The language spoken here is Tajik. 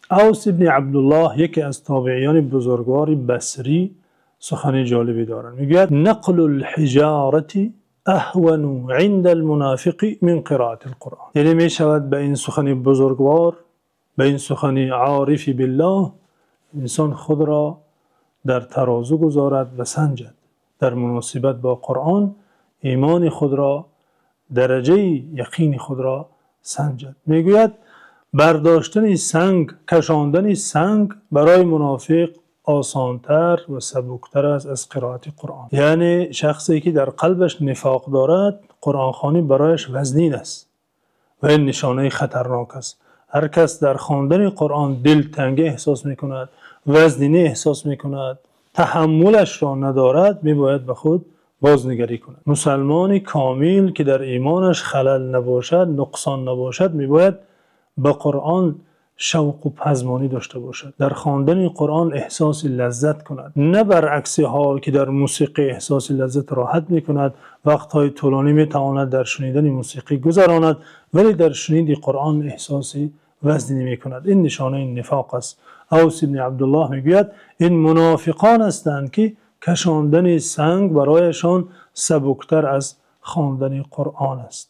Авс ибни Абдуллоҳ, яке аз тобеъони бузургвори басрӣ, сухани ҷолибе доранд. Мегӯяд: نقل الحجارة أهون عند المنافق من قراءة القرآن. Яъне мешавад ба ин сухани бузургвор, ба ин сухани орифи биллоҳ инсон худро дар тарозу гузорад ва санҷад. Дар муносибат бо Қуръон имони худро, дараҷаи яқини худро санҷад. Мегӯяд: бардоштани санг, кашондани санг барои мунофиқ осонтар ва сабуктар аст аз қироати Қуръон. Яъне шахсе ки дар қалбаш нифоқ дорад, Қуръонхонӣ барояш вазнин аст ва ин нишонаи хатарнок аст. Ҳар кас дар хондани Қуръон дилтангӣ эҳсос мекунад, вазнинӣ эҳсос мекунад, таҳаммулашро надорад, мебояд ба худ бознигарӣ кунад. Мусулмони комил ки дар имонаш халал набошад, нуқсон набошад, мебояд ба Қуръон шавқу пазмонӣ дошта бошад. Дар хондани Қуръон эҳсоси лаззат кунад, на баръакс ҳол ки дар мусиқӣ эҳсоси лаззат роҳат мекунад, вақтҳои тӯлонӣ метавонад дар шунидани мусиқӣ гузаронад, вале дар шунидани Қуръон эҳсоси вазнинӣ мекунад. Ин нишонаи нифоқ аст. Авс ибни Абдуллоҳ мегӯяд: ин мунофиқон ҳастанд ки кашондани санг барояшон сабуктар аз хондани Қуръон аст.